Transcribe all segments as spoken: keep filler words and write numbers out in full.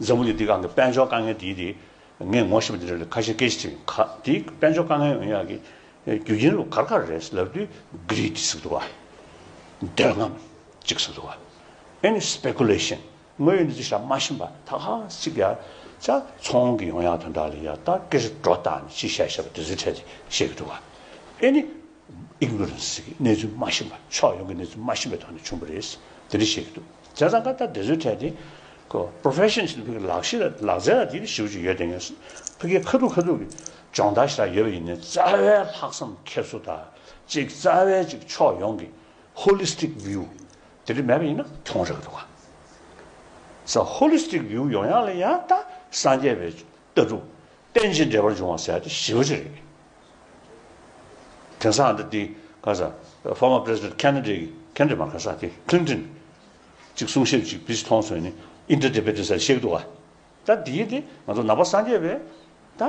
འཛམ་བུ་གླིང་འདི་སྒང་གི་དཔལ་འབྱོར་དཀའ་ངལ་འདི་དེ་ངས་ངོ་ཤེས་པ་འདི་འདྲ་ལ་ཁ་ཤས་སྐད་ཆ་དྲིས་ཡོང་། ཁ་འདི་དཔལ་འབྱོར་དཀའ་ངལ་ཡོང་ཡག་གི་རྒྱུ་རྐྱེན་རུ་ག་རེ་ག་རེ་རེད་ལབ་དུས་greed་ཟེར་གི་འདུག་བ། འདོད་རྔམ་གཅིག་ཟེར་གི་འདུག་བ། ཨེ་ནི་speculation། དངོས་ཡོད་གནས་ཚུལ་ཞིག་མ་ཤེས་པ་ད་ག་ཅིག་ཡ་ཅག་ཚོང་གི་ཡོང་ཡག་དོན་དག་ལ་ཡ་ད་སྐད་ཆ་སྒྲོ་བཏགས་ནས་ཅི་བཤད་བཤད་པ་དེ་ཚོའི་གྲས་དེ་བཤད་གི་འདུག་བ། ཨེ་ནི་ignorance་གི་གནས་ཚུལ་མ་ཤེས་པ། ཕྱོགས་ཡོངས་ཀྱི་གནས་ཚུལ་མ་ཤེས་པའི་ཐོག་ནས་བྱུང་བ་རེད། དེ་འདྲ་བཤད་ཀྱི་འདུག་བྱས་ཙང་ཀ་ད་དེ་ཚོའི་གྲས་དེ་ཁོ་profession་ཞིག་ཕ་གི་ལག་ཤེས་ལ་ལག་རྩལ་ལ་དེ་ཞེ་པོ་ཅིག་ཡོད་དེ། ངས་ཕ་གི་ཁ་ཐུག་ཁ་ཐུག་གི་སྦྱོང་བརྡར་ཞིག་ཡོད་པ་ཡིན་ནའི་རྩ་བའི་ལྷག་བསམ་འཁྱེར་སོ་ད་ཅིག་རྩ་བའི་ཅིག་ཕྱོགས་ཡོངས་ཀྱི་holistic view་དེ་འདྲ་མེད་པ་ཡིན་ན་གྱོང་རག་གི་འདུག་ག་ས་holistic view་ཡོང་ཡག་ལ་ཡང་ད་སངས་རྒྱས་པའི་ལྟ་གྲུབ་རྟེན་ཅིང་འབྲེལ་པར་འབྱུང་བ་ཟེར་ཡག་དེ་ཞེ་པོ་ཅིག་རེད། དེང་སང་འདི་འདི་ག་ས་former president Kennedy་གི་Kennedy་མ་ག་ས་དེ་Clinton་ཅིག་གསུང་བཤད་ཅིག་བི་སི་མཐོང་སོང་ནི་interdependence་ཟེར་བཤད་ཀྱི་འདུག་ག་ད་འདིའི་དེ་ང་ཚོ་ནང་པ་སངས་རྒྱས་པའི་ད་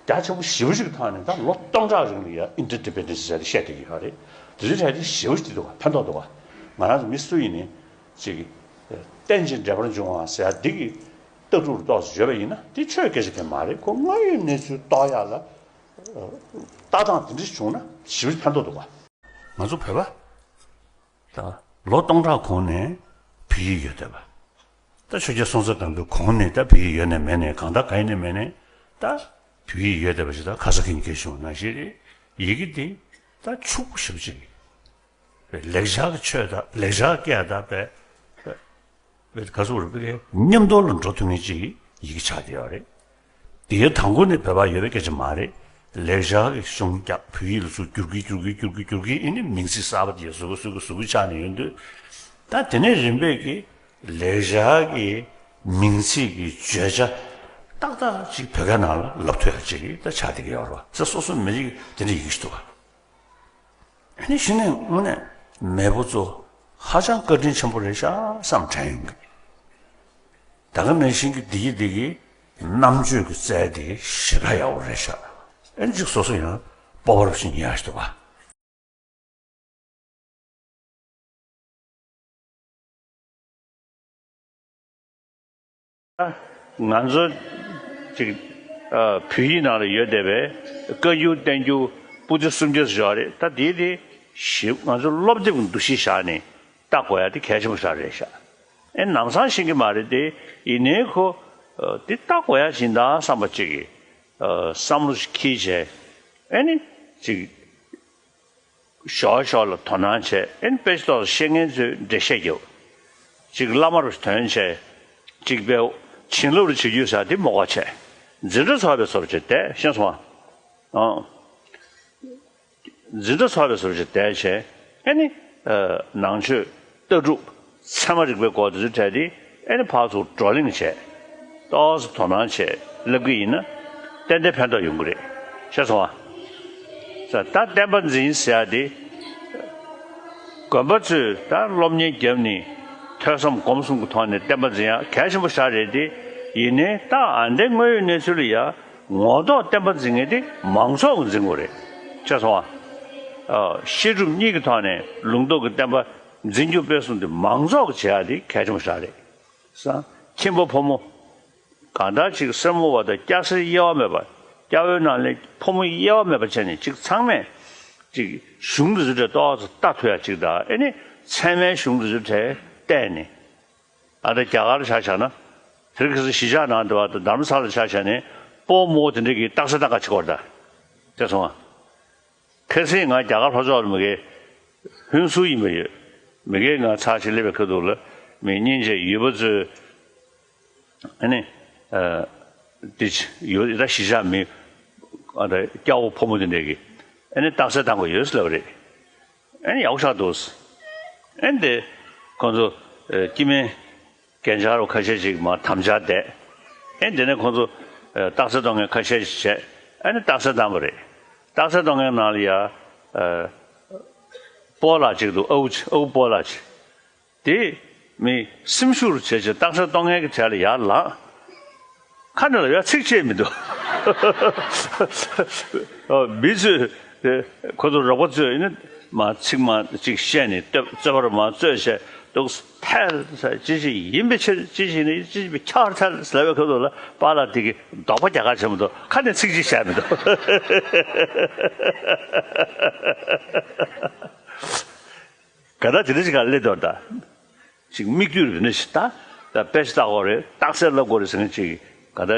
རྒྱ་ཆེན་པོ་ཞེ་པོ་ཅིག་ཐང་ནས་ད་ལོ་སྟོང་ཕྲག་རིང་ལ་ཡ་interdependence་ཟེར་དེ་བཤད་བསྡད་ཀྱི་ཡོད་རེད། དེ་ཚོའི་གྲས་དེ་ཞེ་པོ་ཅིག་འདུག་ག་ཕན་ཐོགས་འདུག་ག་ང་རང་ཚོ་མི་སུ་ཡིན་ནི་ཅིག་རྟེན་ཅིང་འབྲེལ་པར་འབྱུང་བ་ཟེར་ཡ་འདི་གི་ལྟ་གྲུབ་ཏོག་ཙམ་ཡོད་པ་ཡིན་ན་དེ་ཆོས་སྐད་ཆ་དེ་མ་རེད། ཁོ་དངོས་ཡོད་གནས་ཚུལ་རྟོགས་ཡག་ལ་ལྟ་སྟངས་དེ་འདྲ་བྱུང་ན་ཞེ་པོ་ཕན་ཐོགས་འདུག་ག་ང་ཚོ་བོད་པ་ད་ལོ་སྟོང་ཕྲག་གོང་ནས་བོད་ཡིག་ཡོད་བསྡད་པ། ད་ཆོས་རྒྱལ་སྲོང་བཙན་སྒམ་པོའི་གོང་ནས་ད་བོད་ཡིག་ཡོད་ནས་མེད་ནས་གང་ལྟར་གང་ཡིན་ནས་མེད་ནས་ད་བོད་ཡིག་ཡོད་བསྡད་པ་ཞིག་ད་ཁ་ས་ཁིན་སྐད་བྱུང་ནང་བཞིན་རེད། ཡི་གེ་འདི་ད་ཕྱུག་པོ་ཞེ་པོ་ཅིག་རེད། ལེགས་སྦྱར་གྱི་ཆོས་དང་ལེགས་སྦྱར་སྐད་དང་བས་བས་ག་ཚོད་རེད་པས་མཉམ་དུ་ལ་འགྲོ་ཐུབ་མཁན་ཅིག་ཡི་གེ་ཆགས་བསྡད་ཡོད་རེད། དེའི་དང་པོ་ནི་བོད་པ་ཡོད་པའི་སྐད་ཆ་མ་རེད། ལེགས་སྦྱར་གྱི་གཞུང་བཀྱག་བོད་ཡིག་ལ་ཚུར་བསྒྱུར་གི་བསྒྱུར་གི་བསྒྱུར་གི་བསྒྱུར་གི་ཨེ་ནི་མིང་ཚིག་གསར་པ་དེ་བཟོ་གི་བཟོ་གི་བཟོ་གི་ཆགས་ནས་ཡོང་དུས། ད་དེ་ནས་རིམ་པས་ཀྱི་ལེགས་སྦྱར་གྱི་མིང་ཚིག་གི་བརྗོད་བྱ་ཏག་ཏག་ཅིག་བོད་སྐད་ནང་ལ་ལབ་ཐུབ་ཡ་ཅིག་ད་ཆགས་བསྡད་ཀྱི་ཡོད་རེད་བ། ས་སོ་སོའི་མི་རིགས་དེ་འདྲ་ཡི་གེ་ཞིག་འདུག་ག་ཨ་ནི་གཞི་ནས་དངོས་གནས་མེས་པོ་ཚོ་ཧ་ཅང་བཀའ་དྲིན་ཆེན་པོ་རེད་ཤག་བསམ་དྲན་ཡོང་གི། ད་ག་ནང་བཞིན་གྱི་བདེ་སྐྱིད་བདེ་སྐྱིད་རྣམ་དཔྱོད་ཀྱི་རྩལ་དེ་ཞེ་དྲག་ཡག་པོ་རེད་ཤག་ཨ་ནི་ཅིག་སོ་སོ་ཡང་སྤོབས་པ་རུ་ཞིག་ཉར་ཞིག་འདུག་ག་ང་ཚོ་ཅིག་ཨ་བོད་ཡིག་ནང་ལ་ཡོད་བསྡད་པའི་བཀའ་འགྱུར་བསྟན་འགྱུར་པོ་ཏི་སུམ་བརྒྱ་ཞིག་ཡོད་རེད། ད་དེ་དེ་ཞིབ་ང་ཚོ་སློབ་དེབ་ཀྱི་འདུ་ཤེས་བཞག་ནས་ལྟ་དགོས་ཡ་དེ་གལ་ཆེན་པོ་ཞིག་རེད་ཤག་ཨེ་ནམ་སང་ཤེས་ཀྱི་མ་རེད་དེ། ཡིན་ནའི་ཁོ་ཨ་དེ་ལྟ་དགོས་ཡ་ཅིག་ཡིན་ད་བསམ་པ་ཅིག་གི་ཨ་བསམ་བློ་ཞིག་འཁྱེར་བྱས་ཨེ་ནི་ཅིག་ཞོག་ཞོག་ལ་དོ་སྣང་བྱས། ཨེ་ནི་དཔེ་ཆ་ཏོག་ཙམ་ཤེས་མཁན་ཚོས་འགྲེལ་བཤད་རྒྱབ། ཅིག་བླ་མ་རུ་ཐོན་བྱས། ཅིག་དཔེ་བྱིན་རླབས་རུ་བྱེད་རྒྱུ་ཟེར་དེ་མོ་ག་བྱས། འཛིན་གྲྭ་ཚོགས་པའི་བཟོ་འདྲ་ཅིག་བསྡད། ཤེས་སོང་ཨ། ཨང་། འཛིན་གྲྭ་ཚོགས་པའི་བཟོ་འདྲ་ཅིག་བསྡད་བྱས། ཨེ་ནི་ཨ་ནང་ཆོས་ལྟ་གྲུབ་ཚད་མ་རིག་པའི་སྐོར་དེ་ཚོ་བྲལ་ཏེ་ཨེ་ནི་ཕར་ཚུར་བགྲོ་གླེང་བྱས། ཏོག་ཙམ་དོ་སྣང་བྱས་ལབ་ཀྱི་ཡིན་ན་ཏན་ཏན་ཕན་ཐོགས་ཡོང་གི་རེད། ཤེས་སོང་ཨ། ས་ད་བསྟན་པ་འཛིན་ཟེར་ཡ་དེ་དགོན་པ་ཚོས་ད་སློབ་གཉེར་བརྒྱབ་ནས་ཐོས་བསམ་སྒོམ་གསུམ་གྱི་ཐོག་ནས་བསྟན་པ་འཛིན་ཡ་གལ་ཆེན་པོ་ཞིག་རེད་དེ། ཡིན་ནའི་ད་ཨ་འདྲའི་དངོས་ཡོད་གནས་ཚུལ་ལ་ཡ་ངོ་ཐོག་བསྟན་པ་འཛིན་མཁན་དེ་མང་ཚོགས་ཀྱིས་འཛིན་དགོས་རེད། ཤེས་སོང་ཨ། ཨ་བཤད་སྒྲུབ་གཉིས་ཀྱི་ཐོག་ནས་ལུང་རྟོགས་ཀྱི་བསྟན་པ་འཛིན་སྐྱོང་སྤེལ་གསུམ་དེ་མང་ཚོགས་ཀྱིས་བྱེད་ཡ་དེ་གལ་ཆེན་པོ་ཞིག་རེད། སང་ཁྱིམ་པ་ཕོ་མོ། གང་ལྟར་ཅིག་སེར་མོ་བ་དང་སྐྱ་སེར་དབྱེ་བ་མེད་པ། སྐྱ་བོའི་ནང་ལས་ཕོ་མོ་དབྱེ་བ་མེད་པ་བྱས་ནས་ཅིག་ཚང་མས་ཅིག་གཞུང་འདི་ཚོ་གྲས་ཏོག་ཙམ་ལྟ་ཐུབ་ཡ་ཅིག་དང་། ཨེ་ནི་ཚད་མའི་གཞུང་འདི་ཚོ་གྲས་བལྟས་ནས། ཨ་ད་རྒྱ་གར་ཆ་བཞག་ན། དེ་རིང་ཁ་སང་གཞིས་ཆགས་ནང་དུ་བ་དང་རྡ་རམ་ས་ལ་ཆ་བཞག་ནས་སྤོ་རྨོ་དེ་འདྲས་ཀྱི་རྟགས་གསལ་བཏང་ག་ཅིག་སྐོར་ད། དེ་སོང་ང་། ཁ་སང་ང་རྒྱ་གར་ལྷོ་ཕྱོགས་ལ་མི་གའི་ཧུན་སུར་ཡིན་པ་ཡོད། མི་གའི་ང་ཚར་ཞིག་སླེབས་པའི་ཁ་ཐུག་ལ་མི་སྙིང་རྗེ་ཡོད་པ་ཚོས། ཨ་ནི། ཨ་དེ་ཡོད་ད་གཞིས་ཆགས་མི། ཨ་ད་སྐྱ་བོ་ཕོ་མོ་དེ་འདྲས་ཀྱི། ཨ་ནི་རྟགས་གསལ་བཏང་དགོས་ཡོད་ཟེར་ལབ་པ་རེད། ཨ་ནི་ཡག་པོ་ཆགས་འདུག་ཨ་ནི་དེ་ཁོང་ཚོ་ཨ་སྐྱེ་དམན་རྒན་ཆགས་རོ་ཁ་ཤས་ཅིག་མར་དམ་བཅའ་བསྡད། ཨ་ནི་དེ་ནས་ཁོང་ཚོ་ཨ་རྟགས་གསལ་གཏོང་མཁན་ཁ་ཤས་ཅིག་བྱས། ཨ་ནི་རྟགས་གསལ་བཏང་པ་རེད། རྟགས་གསལ་གཏོང་མཁན་ནང་ལ་ཡ་ཨ་སྤོ་ལགས་ཅིག་འདུག་ཨ་ཁུ་ཨ་ཁུ་སྤོ་ལགས་ཅིག་དེ་མི་སེམས་ཤུགས་རུ་བྱས་བྱས་རྟགས་གསལ་གཏོང་མཁན་གྱི་གྲས་ལ་ཡར་ལངས། ཁ་ནས་ལ་ཡ་ཚིག་བཅད་མི་འདུག་ཨ་མི་ཚོས་དེ་ཁོ་ཚོ་རོགས་པ་ཚོས་ཡིན་ན་མ་ཚིག་མ་ཅིག་བཤད་ནས་རྩོད་རྩོད་པ་རུ་མ་རྩོད་བྱས། འདུག་ཐལ་ཟེར་ཅི་ཞིག་ཡིན་པའི་ཕྱིར། ཅི་ཞིག་ནི་ཅི་ཞིག་པའི་ཁྱབ་པར་ཐལ་ཟེར་བའི་སྐབས་དུ་ལ། པཱ་ལགས་དེ་གི་དོགས་པ་རྒྱག་ག་བྱེད་མི་འདུག་ཁ་ནས་ཚིག་གཅིག་བཤད་མི་འདུག་ག་ད་དེ་འདྲ་ཞིག་ག་སླེབས་དོར་ད། ཅིག་མིག་ལྟོས་རེ་ནས་ཤི་ད། ད་དཔེ་ཆ་ལྟ་དགོས་རེད། རྟགས་གསལ་ལབ་དགོས་རེད་ཟེར་མཁན་ཅིག་ག་ད་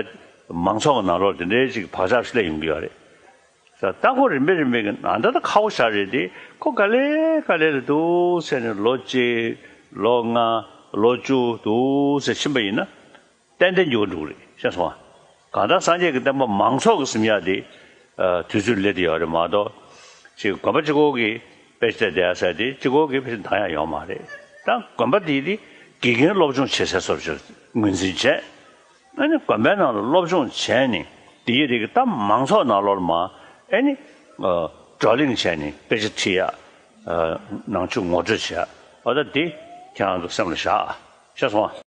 མང་ཚོགས་ཀྱི་ནང་ལོགས་དེ་འདྲའི་ཅིག་བག་ཆགས་སླེབས་ཡོང་གི་ཡོད་རེད། ད་ལྟ་ཁོ་རིམ་པས་རིམ་པས་ཀྱི་ནང་ད་ལྟ་ཁག་པོ་ཞེ་དྲག་རེད་དེ། ཁོ་ག་ལེ་ག་ལེ་ལ་འདུག་ཟེར་ནས་ལོ་གཅིག་ལོ་ལྔ་ལོ་བཅུ་འདུག་ཟེར་ཕྱིན་པ་ཡིན་ན། ཏན་ཏན་འགྱུར་བ་འགྲོ་གི་རེད། ཤེས་སོང་ང་། གང་ལྟར་སངས་རྒྱས་ཀྱི་བསྟན་པ་མང་ཚོགས་ཀྱི་ཟིན་ཡག་དེ་ཨ་དུས་ཚོད་སླེབས་བསྡད་ཡོད་རེད་མ་གཏོགས། ཅིག་དགོན་པ་གཅིག་པོ་གི་དཔེ་ཆ་བལྟས་བསྡད་ཡག་ཟེར་དེ་གཅིག་པོ་གི་དཔེ་ཆ་འདང་ཡག་ཡོད་མ་རེད། ད་དགོན་པ་དེ་དེ་དགེ་རྒན་སློབ་སྦྱོང་བྱེད་སའི་བཟོ་འདྲ་ཅིག་ངོས་འཛིན་བྱས། ཨ་ནི་དགོན་པའི་ནང་ལ་སློབ་སྦྱོང་བྱས་ནས། དེ་ཡི་རིགས་ཀྱི་ད་མང་ཚོགས་ནང་ལོགས་ལ་མར་ཨ་ནི་ཨ་བགྲོ་གླེང་བྱས་ནས་དཔེ་ཆ་ཁྲིད་ཡག་ཨ་ནང་ཆོས་ངོ་སྤྲོད་བྱེད་ཡག་འོ་ད་དེ་ཁྱེད་རང་ཚོ་སེམས་ལ་བཞག་ཤེས་སོང་ང་།